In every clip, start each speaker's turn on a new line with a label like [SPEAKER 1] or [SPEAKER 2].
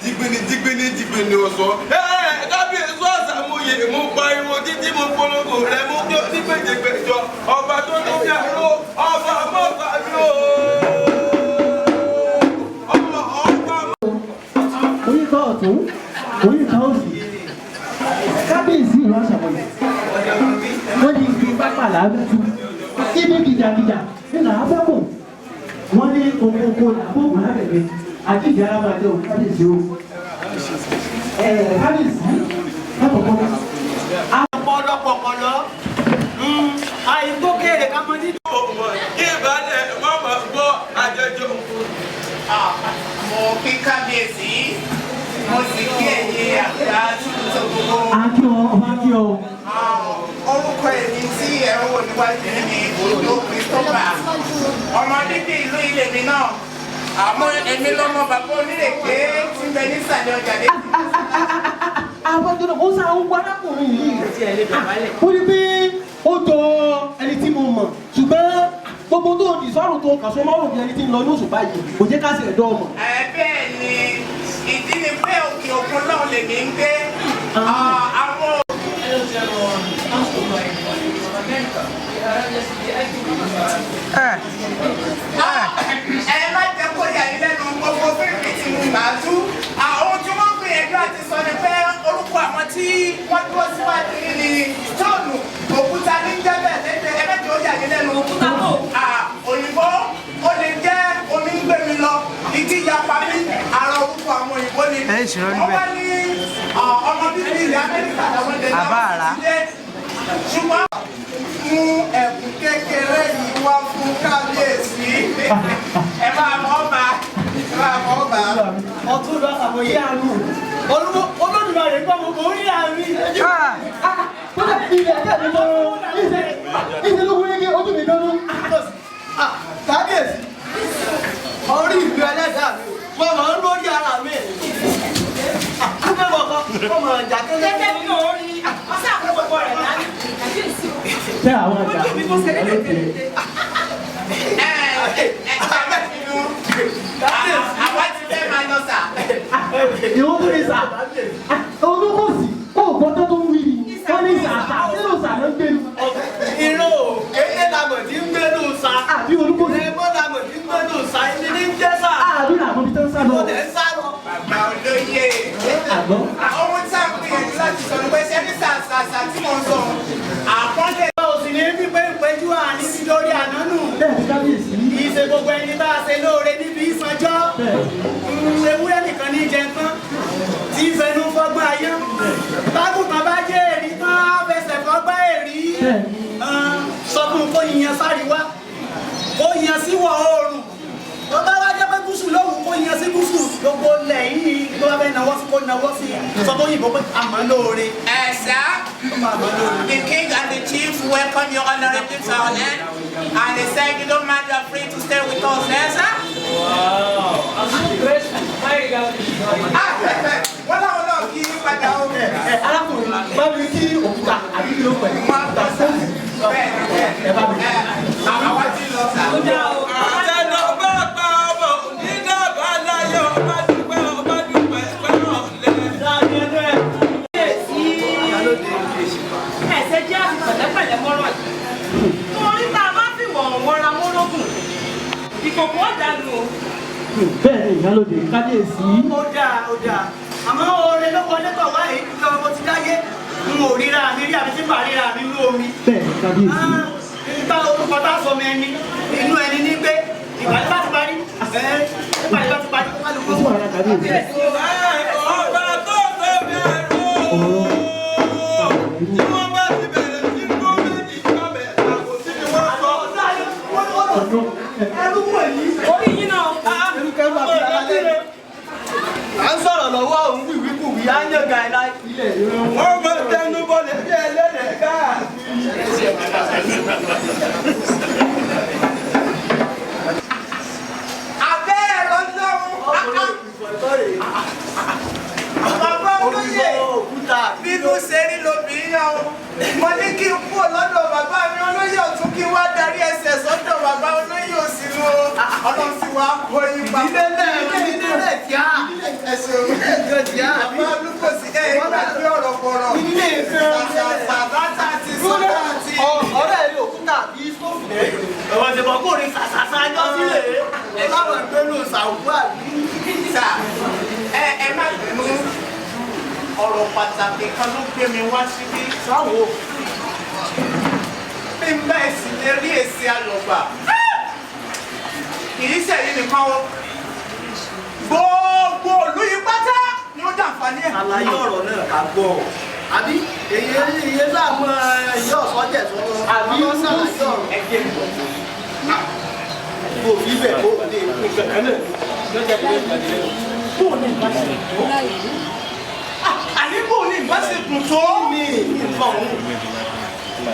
[SPEAKER 1] Jìgbìnì jìgbìnì jìgbìnì ọ̀sán. Kábíyèsí Àṣàmúyè, mo pariwo títí mo polongo rẹ mú kí ó ní gbèjègbèjọ ọba tó tó bí àrò ọba mọ́ta mi o. Ọba ọba.
[SPEAKER 2] Oríta ọ̀tún, oríta òsì, kábíyèsí ìlú Àṣàmọ̀yé, wọ́n ní igi pápá làábẹ́tú, ibi gìjàgìjà ní làábẹ́kù, wọ́n ní okoko làbóògùn lábẹ́gbẹ́ àjíjẹ ara máa jẹ́ òun. Kábíyèsí o, kábíyèsí lákòókò náà.
[SPEAKER 3] Ọ̀pọ̀lọpọ̀pọ̀lọ́ àìgbókèrè ká mọ ní.
[SPEAKER 1] Kí ìbálẹ̀ mọ́mọ́ gbọ́ àjọjọ.
[SPEAKER 4] Mo kí kábíyèsí, mo sì kí ẹ̀yin àgbà tuntun gbogbo.
[SPEAKER 2] Akí ọ, ọba akí ọ.
[SPEAKER 4] Orúkọ èmi tí ẹ ń wò níwájú mi ni Òjó Christopher, ọmọ bíbí ìlú ilé mi náà, àmọ́ èmi lọ́mọ bàbá onírèké tí ń bẹ nísàlẹ̀ ọjà lé.
[SPEAKER 2] Àwọn tó ó sá ń wá arákùnrin yìí, ó ní pé ó jọ ẹni tí mo mọ̀, ṣùgbọ́n gbogbo tó di sọ́run tó kàn sọ mọ́rùn bí ẹni tí ń lọ ní oṣù báyìí kò jẹ́ ká sì ẹ̀dọ́ ọmọ.
[SPEAKER 4] Ẹ bẹ́ẹ̀ ni, ìdí ni pé òkè òkun náà lèmi ń gbé àwọn. Ẹ má jẹ́ kó yà yín lẹ́nu, gbogbo fíìmù tí mo gbà tú. Àwọn tí wọ́n gbìyànjú àti sọ ni pé orúkọ àwọn tí wọ́n dúró síwájú yín ni stone, òkúta ní jẹ́bẹ̀ lẹ́sẹ̀. Ẹ má jẹ́ ó yà yín lẹ́nu. Òkúta kò. Òyìnbó ó lè jẹ́ omi ń gbé mi lọ, ìdí ìyapa mi, ara orúkọ àwọn òyìnbó ni. Wọ́n wá ní ọmọ bíbí ilẹ̀ Amẹ́ríkà làwọn ẹ̀dẹ̀ náà ti dé, ṣùgbọ́n mú ẹ̀bùn kékeré yìí wá fún kábíyèsí. Ẹ máa mọ̀ bá, ẹ máa mọ̀ bá.
[SPEAKER 3] Ọ̀tún ìlú Àṣàmọ̀yé, àánú Olódùmarè gbọ́, mo rí àmì.
[SPEAKER 2] Kódà ilẹ̀ ẹ̀jẹ̀ mi mọ́ ìṣe ìṣe ló wúlé kí ojú mi dánú.
[SPEAKER 3] Kábíyèsí, orí ìlú ẹlẹ́dàá mi, wọ́n máa ń lórí ara mi. Àkúgbẹ́ kọ̀ọ̀kan wọ́n máa ń jà kẹ́lẹ́.
[SPEAKER 5] Gẹ́gẹ́ bí orí ọ̀sán àkókò rẹ̀ lánàá.
[SPEAKER 2] Tẹ àwọn àjà.
[SPEAKER 5] Ojú mi tó ṣe lédè.
[SPEAKER 4] Ẹ ẹ ẹ má bínú, àwa ti fẹ́ máa lọ sà.
[SPEAKER 2] Ìwọ́n tó ní sà olókòsì kó o gbọ́dọ̀ tó ń wí ni wọ́n ní sàtà sínú sà ló ń gbé ni.
[SPEAKER 3] Irun òkèlè lamọ̀ tí ń gbénú sa.
[SPEAKER 2] Àbí olúkòsì.
[SPEAKER 3] Ẹ̀mọ́ lamọ̀ tí ń gbénú sa, ẹni ní ń jẹ́ sà.
[SPEAKER 2] Àbí làwọn ibi tó ń sá lọ.
[SPEAKER 3] Mo lẹ̀ ń sá lọ.
[SPEAKER 4] Bàbá olóyè.
[SPEAKER 2] Àgbọ̀.
[SPEAKER 4] Ohun tí a ń gbìyànjú láti sọ ni pé ṣé ní sàṣàṣà tí mò ń sọ àpọ́nlé.
[SPEAKER 3] O sì ní pípé ìpéjú àní sí lórí àná nù.
[SPEAKER 2] Bẹ́ẹ̀ ni kábíyèsí.
[SPEAKER 3] Kì í ṣe gbogbo ẹni bá a ṣe lóore níbi ìsanjọ́. Ewúrẹ́ nìkan ní jẹ tán tí ń fẹnu fọ́gbọ́n ayé. Bágùntàn bá jẹ́ èrí tán, á fẹsẹ̀ fọ́gbọ́n èrí. Sọ fún un kó yan sáríwá, kó yan síwọ̀ oòrùn. Tó bá wá jẹ́ pé gúúsù lóhùn, kó yan sí gúúsù. Gbogbo ilẹ̀ yìí tó bá fẹ́ nawọ́ sí, kó nawọ́ sí. Sọ fún òyìnbó pé àmọ́ lóore.
[SPEAKER 4] Ẹ sá, the king and the chief welcome you honorably to our land, and they say you don't mind, you are free to stay with us, eh, sir?
[SPEAKER 5] Wow, I'm so grateful. My regards.
[SPEAKER 4] Ah, wọ́n láwọn náà kí í padà o.
[SPEAKER 2] Ẹ arákùnrin, bá mi kí òkúta àbí kí ló pẹ̀.
[SPEAKER 4] Wọ́n á tọ́ sá. Bẹ́ẹ̀ ni, bẹ́ẹ̀ ni.
[SPEAKER 2] Ẹ bá mi.
[SPEAKER 4] Ẹ, àwa ti lọ sà.
[SPEAKER 1] Àtẹnà bá pa ọmọ onídàbà láyọ̀, ọba dúpẹ́, ọba dúpẹ́ pẹ́ ọ̀lẹ́.
[SPEAKER 5] Ẹsẹ̀ jẹ́ àfi pẹ̀lẹ́pẹ̀lẹ́ mọ́rọ̀ yìí. Torí tá a bá fi wọ̀n wọra mọ́rọ́gùn, ìkòkò ọ̀dà nù o.
[SPEAKER 2] Bẹ́ẹ̀ ni ìyálòde, kábíyèsí.
[SPEAKER 3] Ó dáa, ó dáa, àmọ́ oore ló wọlé tọ̀ wá èyí lọ. Mo ti dáyé, n ò ríra mi rí àbí tí màá ríra mi nú omi.
[SPEAKER 2] Bẹ́ẹ̀ ni kábíyèsí.
[SPEAKER 3] Nípa orúkọ tá a sọ mi, ẹni inú ẹni ní gbé ìpàdé bá ti parí, ẹ ìpàdé bá ti parí kálukú.
[SPEAKER 2] Ó sì wà ní kábíyèsí.
[SPEAKER 1] Ọba tó tó bẹ̀rù tí wọ́n bá ti bẹ̀rẹ̀ sí kó méjì jọ mẹ́ta, kò sí ni wọ́n sọ.
[SPEAKER 3] Ẹrú wọ̀nyí.
[SPEAKER 5] Orí yín náà.
[SPEAKER 3] Ẹrú àti alálẹ́. À ń sọ̀rọ̀ lọ́wọ́, òun wíwíkúwí á ń yànga ẹ̀ láì.
[SPEAKER 1] Wọ́n máa tẹnu bọ́lẹ̀ bí ẹlẹ́dẹ̀ káàkiri.
[SPEAKER 4] Abẹ́ ẹ̀rọ lọ́hùn. Bàbá olóyè, bínú ṣe rí lobìnrin yàn o. Mo ní kí n kúrò lọ́dọ̀ bàbá mi olóyè ọ̀tún, kí n wá darí ẹsẹ̀ sọ́dọ̀ Bàbá olóyè òsínú ọlọ́run sì wá kó yín pa.
[SPEAKER 3] Ìdílé náà ìdílé náà tíá.
[SPEAKER 4] Ẹ ṣeun. Bàbá olúkòsí ẹ gbàgbé ọ̀rọ̀ kọ̀rọ̀.
[SPEAKER 3] Ìdílé kan.
[SPEAKER 4] Sàṣàṣà ti sọ́dọ̀ àti.
[SPEAKER 2] Ọ̀rẹ́ rẹ̀ òkúta àbí stóòfù rẹ̀.
[SPEAKER 3] Ọ̀wọ́n ti bọ̀ kó ní sàṣàṣà jọ sílẹ̀. Láwọn ìgbélú sàwùkú àbí.
[SPEAKER 4] Sà ẹ má bínú, ọ̀rọ̀ pàtàkì kan ló gbé mi wá síbí.
[SPEAKER 3] Sáwo.
[SPEAKER 4] Bí n bá ẹ sì lè rí èsì alọ̀gbà, kì í ṣẹ̀yìn nìkan o, gbogbo ìlú yìí pátá ni ó jàǹfààní ẹ̀.
[SPEAKER 3] Àlàyé ọ̀rọ̀ náà ká gbọ́. Àbí èyí èyí láàmú ìyá ọ̀sọ́jẹ̀ sọ́tọ̀.
[SPEAKER 2] Àbí
[SPEAKER 3] ṣàlàyé ọ̀rọ̀.
[SPEAKER 4] Ẹgbẹ́ mi.
[SPEAKER 3] Kò fi bẹ̀ kó lè
[SPEAKER 2] Nǹkan kan náà lọ́jà ìlú ìpàdé lẹ́nu.
[SPEAKER 4] Bóò ní ìbá ṣe tó? Àní bóò ní ìbá ṣe dùn tó?
[SPEAKER 3] ní nǹkan ọ̀hún.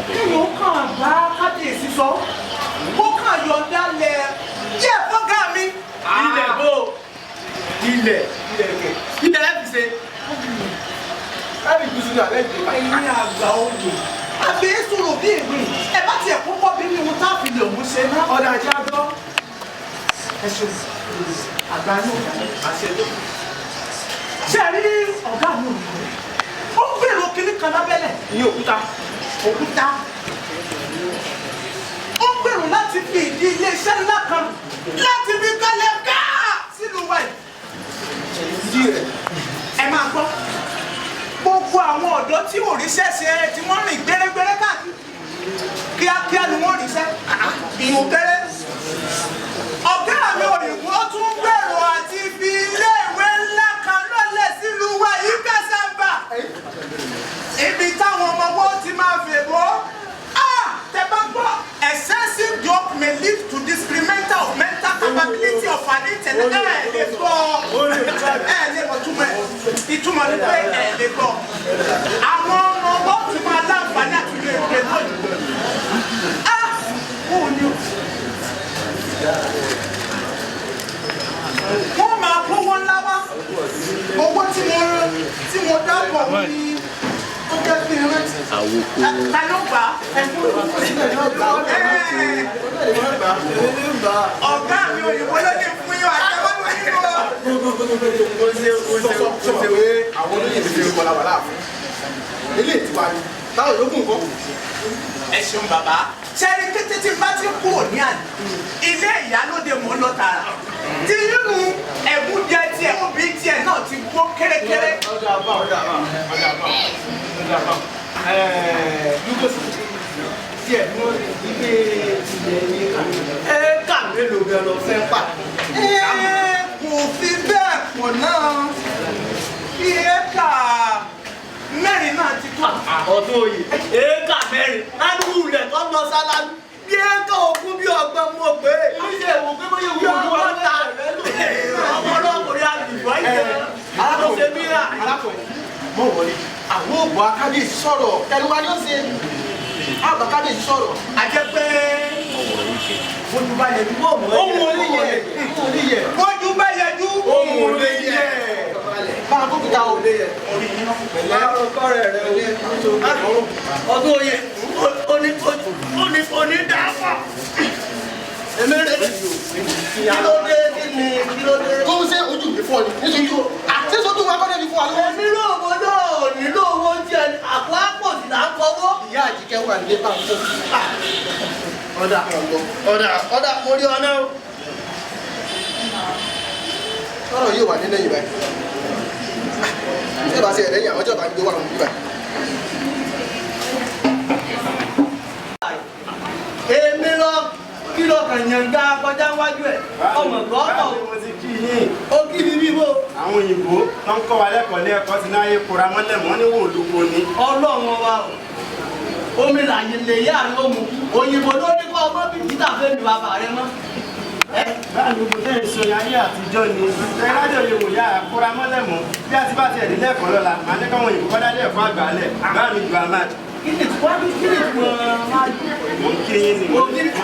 [SPEAKER 4] Kéèyàn ó kàn bá kábíyèsí sọ, kó kàn yọ̀ǹda lẹ̀ díẹ̀ fọ́gá mi.
[SPEAKER 3] Ilẹ̀ bò ilẹ̀ ilẹ̀ kẹ̀. Ilẹ̀ láti ṣe.
[SPEAKER 1] Láti gúúsù ní alẹ́ ìdè.
[SPEAKER 4] Ẹ̀yin àgbà oyè. Àbí sọ̀rọ̀ bí èmi. Ẹ bá tiẹ̀ kó pọ̀ bí mi wo tá a fi lè òun ṣe náà.
[SPEAKER 3] Ọ̀dà àti àgbọ̀.
[SPEAKER 4] Ẹ ṣeun. Àgbà yóò àṣẹ ló. Ṣé ẹ rí ọ̀gá mi ò ní? Ó ń gbèrò kinní kan lábẹ́lẹ̀.
[SPEAKER 1] Ìyẹn òkúta.
[SPEAKER 4] Òkúta. Ó ń gbèrò láti fi ìdí iléeṣẹ́ ńlá kan láti fi kálẹ̀ káà sílùú wa yìí.
[SPEAKER 1] Ìdí rẹ̀.
[SPEAKER 4] Ẹ máa gbọ́. Gbogbo àwọn ọ̀dọ́ tí ò ríṣẹ́ ṣe tí wọ́n rìn gbérégbéré káàkiri. Kíákíá ni wọ́n ríṣẹ́. Ìwò kéré. Ọ̀gá mi òyìnbó tún gbèrò àti fi iléèwé ńlá kan lọ́lẹ̀ sílùú wa yìí kẹsàmbà. Ibi táwọn ọmọ wo ti máa fèbó. Tẹ bá gbọ́, excessive joke may lead to discrimination of mental capability of an intellect. Ẹ lè gbọ́, ẹ lè mọ̀ túmọ̀ ẹ̀. Ìtumọ̀ ni pé ẹ lè gbọ́. Àwọn ọmọ wo ti máa láǹfààní àti lè gbé lóyún. Ó ní o. Wọ́n máa kówó ńlá wá. Owó tí mo dábọ̀ ní ó jẹ́ kí n rántí. Ta ló gbà á? Ọ̀gá mi òyìnbó ló ní fún yín àtẹwọ́ nínú o.
[SPEAKER 1] Sọ pé àwọn olóyè ti fi wọlá wà láàfin. Ilé ìtura ni. Táwọn yòókù nǹkan.
[SPEAKER 4] Ẹ ṣeun bàbá. Ṣẹ́ni kété tí n bá ti kúrò ní àná, ilé ìyálóde mò ń lọ tààrà. Tí nínú ẹ̀gún jẹ tiẹ̀, òbí tiẹ̀ náà ti gbó kérékéré.
[SPEAKER 1] Ọ̀dà àbá ọ̀dà àbá ọ̀dà àbá ọ̀dà àbá. Lúkọ̀sì díẹ̀ ní wọ́n ti gbé ilẹ̀ ní kàmí.
[SPEAKER 3] Ẹ kà mélòó gan lọ fẹ́ pa.
[SPEAKER 4] Kò fi bẹ́ẹ̀ pọ̀ náà. Bí éka mẹ́rin náà ti tó.
[SPEAKER 3] Ọ̀tún oyè éka mẹ́rin ládùúgbò rẹ̀ tó lọ sálálú bí éka ogún bí ọgbọ́n mú o pé.
[SPEAKER 2] Iṣẹ́ ìwò pé bóyá
[SPEAKER 3] Bí
[SPEAKER 2] ìwò olúwa
[SPEAKER 3] ọgbọ́n ta rẹ̀ lò. Ọmọ ọlọ́kùnrin àgbìgbọ́ yìí. Alákòóso mìíràn.
[SPEAKER 1] Arákùnrin mọ̀ wọlé. Àwọn òbò akábíyèsí sọ̀rọ̀. Ẹnu wa ni ó ṣe. Àbá kábíyèsí sọ̀rọ̀.
[SPEAKER 4] A jẹ́ pé
[SPEAKER 3] Bójú bá yẹjú bó mọ̀ ẹ́.
[SPEAKER 1] Ohun olè yẹ. Ohun olè yẹ.
[SPEAKER 4] bójú bá yẹjú.
[SPEAKER 1] Ohun olè yẹ. Bá a kókìtà olè yẹ.
[SPEAKER 3] Pẹ̀lẹ́ ọkọ rẹ̀ rẹ̀ o. Ọdún oyè oní oní dáfà. Èmi rẹ̀ kí ló dé kí ni kí ló dé?
[SPEAKER 1] Tó ń ṣe ojú mi fọ́ ni. Nítorí àti sojú wa kọ́ débi fún wa lọ́wọ́.
[SPEAKER 3] Èmi lóòwò náà nílò owó tí ẹni àpò àpò sì là ń kọ́wọ́.
[SPEAKER 1] Ìyá àjíkẹ́ wà nílé bá ń kó.
[SPEAKER 3] Ọ̀dà ọ̀dà ọ̀dà mo rí ọ náà.
[SPEAKER 1] Sọ̀rọ̀ yóò wà nílẹ̀ yìí báyìí. Ṣé ìbá ṣe ẹ̀rẹ́yìn àwọn ìjọba ń gbé wà lóhùn bíbáyìí?
[SPEAKER 3] Èmi lọ kí lọ kàn yànga kọjá wájú ẹ̀ ọmọ gbọ́dọ̀
[SPEAKER 6] Báwo mo ti kí yín?
[SPEAKER 3] ó kí mi bíbó
[SPEAKER 6] Àwọn òyìnbó tó ń kọ́ wa lẹ́kọ̀ọ́ lé ẹ̀kọ́ ti náà yé kora mọ́lẹ̀ mọ́ ní wòlúwo ni.
[SPEAKER 3] Ọlọ́run ọba o omi làyè lè yá àrùn òmù òyìnbó ló ní kọ́ ọmọ bíi títà fẹ́mi bàbá rẹ mọ́.
[SPEAKER 6] Báyìí gbogbo tẹ́ ẹ sọ yẹn ayé àtijọ́ ni. Ẹ lè wò yá kora mọ́lẹ̀ mọ́. Bí a ti bá tiẹ̀ nílé ẹ̀kọ́ lọ́la, màá ní káwọn òyìnbó kọ́ dálé ẹ̀kọ́ àgbà lẹ̀. Báà mi ju Ahmad.
[SPEAKER 3] Kí ni wọ́n kí ni wọ́n máa
[SPEAKER 6] Mo ń kí yín ni mo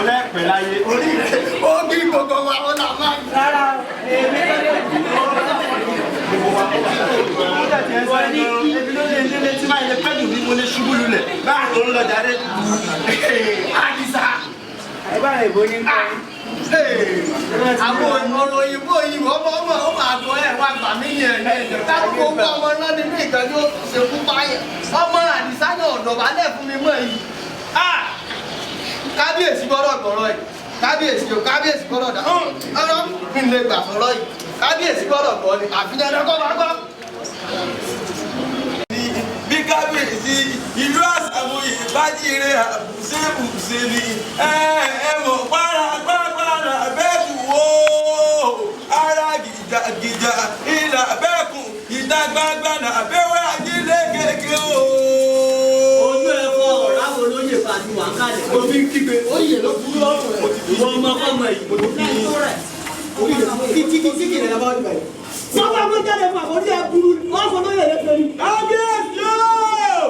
[SPEAKER 6] lẹ́pẹ̀ láyé.
[SPEAKER 3] Orí rẹ̀ ó kí gbogbo wa ó là máa. Rárá èmi
[SPEAKER 6] Mo tẹ̀ tiẹ̀ sọ ní ebi ló lé nílé tí máa yẹ pẹ́ jù bí mo lè ṣubú lulẹ̀. Báà tó ń lọ jáde.
[SPEAKER 3] Àdìsá
[SPEAKER 6] Ẹ bá rẹ̀ bó ní kọ́.
[SPEAKER 7] Àwọn ọ̀rọ̀ òyìnbó yìí ọmọ ọmọ ọmọ àgọ́ ẹ̀ wá gbà mí yẹn ní kálukú owó ọmọ náà nínú ìtọ́jú ṣekú báyẹn ọmọ Àdìsá náà dọ̀bálẹ̀ fún mi mọ́ yìí. Kábíyèsí gbọ́dọ̀ gbọ́rọ̀ yìí, kábíyèsí o, kábíyèsí gbọ́dọ̀ dà ọ̀rọ̀ mi lè gbà sọ̀rọ̀ yìí, kábíyèsí gbọ́dọ̀ gbọ́ ni àfi dandan kọ́ máa gbọ́.
[SPEAKER 1] Bí kábíyèsí ìlú Àṣàmúyè bá jíire àbùsẹ̀bùsẹ̀ ni ẹ mọ̀ pára bẹ́ẹ̀kù o, ara gìjàgìjà ìlà bẹ́ẹ̀kù ìta gbangba nà bẹ́wẹ́ ajílẹ̀ kéèké o.
[SPEAKER 3] Ojú ẹ fọ ọ̀rá wo ló yè fàájú wà ń kalẹ̀.
[SPEAKER 7] Mo fi ń kígbe ó yè ló burú lọ́rùn rẹ̀.
[SPEAKER 3] Ìwọ ọmọ ọmọ yìí.
[SPEAKER 7] Mo ti fi kí kí kí kí lè bá wà níbẹ̀.
[SPEAKER 3] Sọ́wọ́n mú jáde fún àbórí ẹ burú, wọ́n fọ lóye lẹ́fẹ̀ẹ́ ni.
[SPEAKER 1] Kábíyèsí o,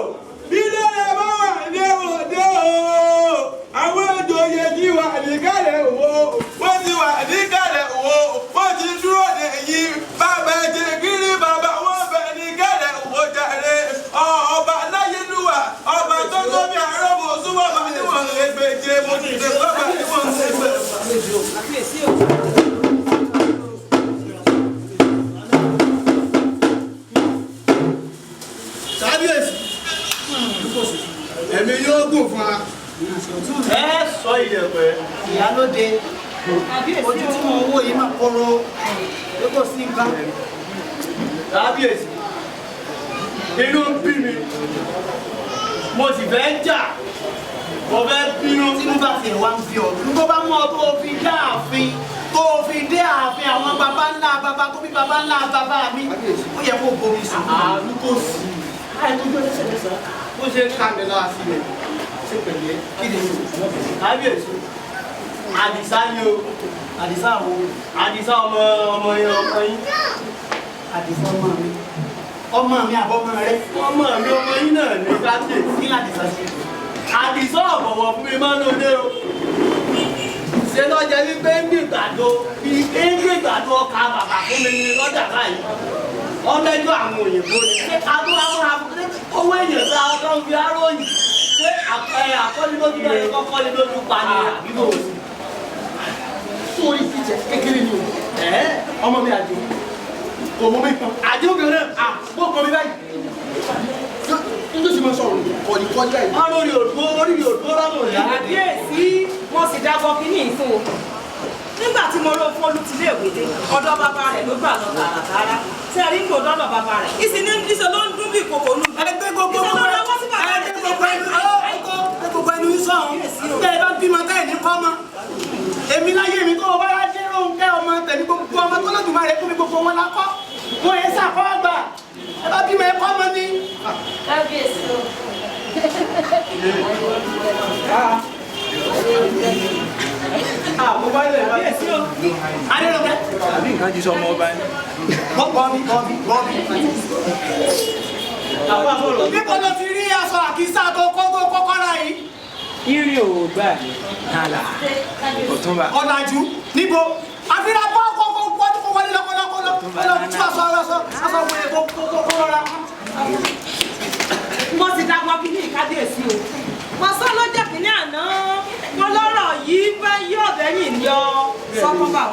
[SPEAKER 1] bílẹ̀ rẹ̀ bá wà ní òde o, àwọn ìjòyè ti wà níkàlẹ̀ wo, wọ́n ti wà níkàlẹ̀ wo, wọ́n ti dúró de yí, bàbá jẹ kiri bàbá wọn bẹ níkàlẹ̀ wo jàre, ọba aláyélúwà, ọba tó tóbi àrọ́bù súnmọ́ bá níwọ̀n ẹgbẹ̀je, mo ti ṣe bàbá níwọ̀n ẹgbẹ̀.
[SPEAKER 7] Kábíyèsí, ẹ̀mí yóò gùn fún wa.
[SPEAKER 6] Ẹ sọ ìyẹ̀pẹ̀.
[SPEAKER 3] Ìyálóde, ojú tí mo wò yìí máa kóró, pé kò sí nǹkan.
[SPEAKER 6] Kábíyèsí, inú ń bí mi, mo sì fẹ́ jà, mo fẹ́ bínú.
[SPEAKER 3] Tí mo bá tiẹ̀ wá ń bí ọ, tó bá mú ọ tó o fi dá ààfin, tó o fi dé ààfin àwọn baba ńlá baba tó bí baba ńlá baba mi, ó yẹ kó o bomi sùn.
[SPEAKER 6] Àánú kò sí. Bó ṣe ń ká mi lára sílẹ̀, ṣe pẹ̀lẹ́ kí ni kábíyèsí? Àdìsá ni o.
[SPEAKER 3] Àdìsá wo?
[SPEAKER 6] Àdìsá ọmọ ọmọ yẹn ọkọ yín.
[SPEAKER 3] Àdìsá ọmọ mi. Ọmọ mi àbọ̀mọ rẹ.
[SPEAKER 6] Ọmọ mi ọmọ yín náà ní kábíyèsí.
[SPEAKER 3] Kí làdìsá ṣe?
[SPEAKER 6] Àdìsá ọ̀bọ̀wọ̀ fún mi máa ń lòdè o. Ṣé lọ́jà wípé ń gbìgbàdo bí ń gbìgbàdo ọkà bàbà fún mi ní lọ́jà báyìí? Ọlẹ́jọ́ àwọn òyìnbó ni. Ṣé adúlá múra owó èèyàn tó àwọn tó ń fi aróyìn? Ṣé àkọ́nilójú náà yẹ kọ́kọ́nilójú pa ni àbí bò sí?
[SPEAKER 7] Sórí fìjẹ kékeré ni o. Ọmọ mi àjò kò mọ mi kan.
[SPEAKER 6] Àjò kẹrẹ.
[SPEAKER 7] Bó kọ mi báyìí. Nítorí sì máa sọ̀rọ̀ kọ̀ọ̀nì kọjá yìí.
[SPEAKER 6] Wọ́n lórí òdúró orí òdúró lọ́rùn ìyá.
[SPEAKER 5] Kábíyèsí, wọ́n sì dábọ̀ kínní ìfún o. Nígbà tí mo ró fún Olútiléèwé dé, ọ̀dọ̀ bàbá rẹ̀ ló gbà lọ tààràtààrà. Tí a rí kò dọ́dọ̀ bàbá rẹ̀. Ìsìn ní ìṣe ló ń dún bí ìkòkò nù.
[SPEAKER 3] Ẹgbẹ́ gbogbo
[SPEAKER 5] Ìṣe ló ń lọ́wọ́ sí bàbá rẹ̀.
[SPEAKER 3] ẹgbẹ́ gbogbo ẹnu ẹgbẹ́ gbogbo ẹnu sọ̀hún. Bẹ́ẹ̀ bá bímọ tẹ́ ẹ̀ ní kọ́ mọ́. Èmi láyé mi tó o bá yá dé Rónkẹ́ ọmọ tẹ̀mí gbogbo ọmọ tó lọ́dún máa rẹ̀ fún mi gbogbo wọn la kọ́. Wọ́n yẹn sàkọ́ àgbà. Ẹ bá bímọ ẹ kọ́ mọ́ ni.
[SPEAKER 8] Kábíyèsí o.
[SPEAKER 5] Kábíyèsí o.
[SPEAKER 3] Adéròǹkẹ́.
[SPEAKER 1] Àbí nǹkan jí sọmọ ọba ni.
[SPEAKER 3] Bọ́ọ̀bì bọ́ọ̀bì bọ́ọ̀bì. Níbo ló ti rí aṣọ àkísà tó kọ́ tó kọ́kọ́ ra yìí?
[SPEAKER 9] Irin ò gbà mí.
[SPEAKER 1] Ọ̀túnba.
[SPEAKER 3] Ọ̀làjú níbo? Àfihàn bọ́ kó kó kó kó wọlé lọ́kọ́lọ́kọ́lọ́ lọ tú aṣọ aṣọ aṣọ wọlé kó kó kó kó rọra.
[SPEAKER 5] Wọ́n sì dábọ̀ kínní kábíyèsí o. Wọ́n sọ lọ́jọ́ kínní àná. Wọ́n lọ́rọ̀ yìí bá yí ọ̀bẹ yìí yọ sọ́kọ́bà.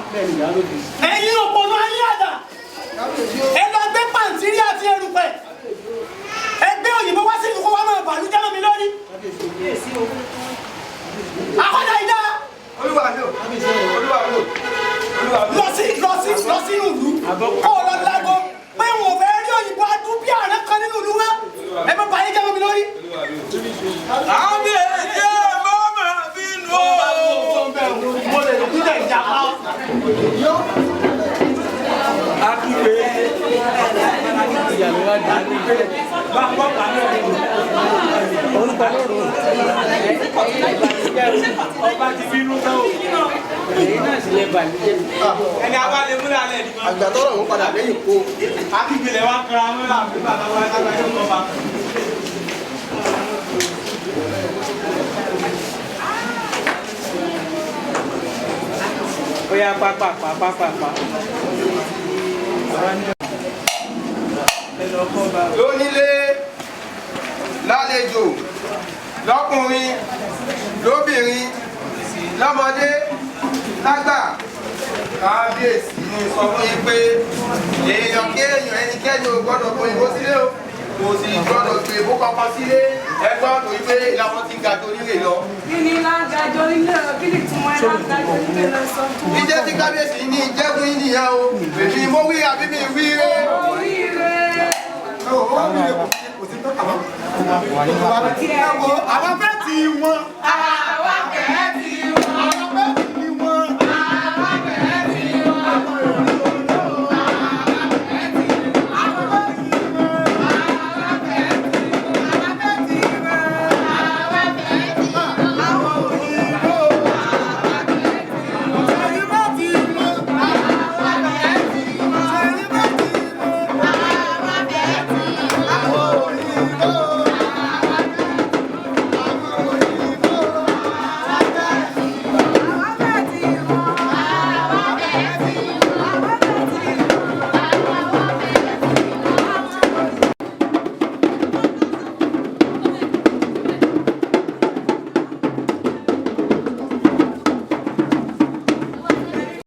[SPEAKER 3] Ẹ̀yin òpònú ayé àdá. Ẹ lọ gbé pàǹtírí àti erùpẹ̀. Ẹ gbé òyìnbó wá sí ìlú kó wá máa bàlújẹ́ mọ́ mi lórí. Akọ́jà ìdá.
[SPEAKER 1] Olúwa mi o. Olúwa mi o. Olúwa mi o.
[SPEAKER 3] Lọ sí lọ sí lọ sínú ìlú. Kó o lọ lágbo pé wọn ò fẹ́ rí òyìnbó adúbí àrẹ kan nínú ìlú wa. Ẹ má bàa yín jẹ́ mọ́ mi lórí.
[SPEAKER 1] Kábíyèsí ẹ má máa bínú o.
[SPEAKER 6] Mo lè kúlẹ̀ ìjàpá.
[SPEAKER 1] Akígbe. Ọba ti bínú tán o. Ẹni abá lè múlẹ̀ alẹ́ ìdìbò.
[SPEAKER 7] Àgbà tọrọ òun padà lẹ́yìn kó.
[SPEAKER 1] Akígbe lẹ wá kanra mọ́ àbí bàbá wa lágbàdo kọ́ bá.
[SPEAKER 9] Ó yá pápápá pápápá.
[SPEAKER 1] Lónílé, lálejò, lọ́kùnrin, lóbìnrin, Lọ́mọdé lágbà, kábíyèsí ní sọ fún yín pé èèyàn kéèyàn ẹnikẹ́ni ò gbọ́dọ̀ kó ìbò sílé o, kò sì gbọ́dọ̀ gbé ìbò kankan sílé. Ẹgbọ́n tó yí pé ìlànà ti ga tó nílé lọ.
[SPEAKER 8] Kí ni lágàjọ nílé lọ? Kí ni ìtumọ̀ ẹ lágàjọ nílé lọ sọ fún wa?
[SPEAKER 1] Ìjẹ́ tí kábíyèsí ní ìjẹ́gun yín nìyẹn o, èmi mo wí àbí mi wí ré.
[SPEAKER 8] Oríire.
[SPEAKER 3] Àwọn fẹ́ ti wọn.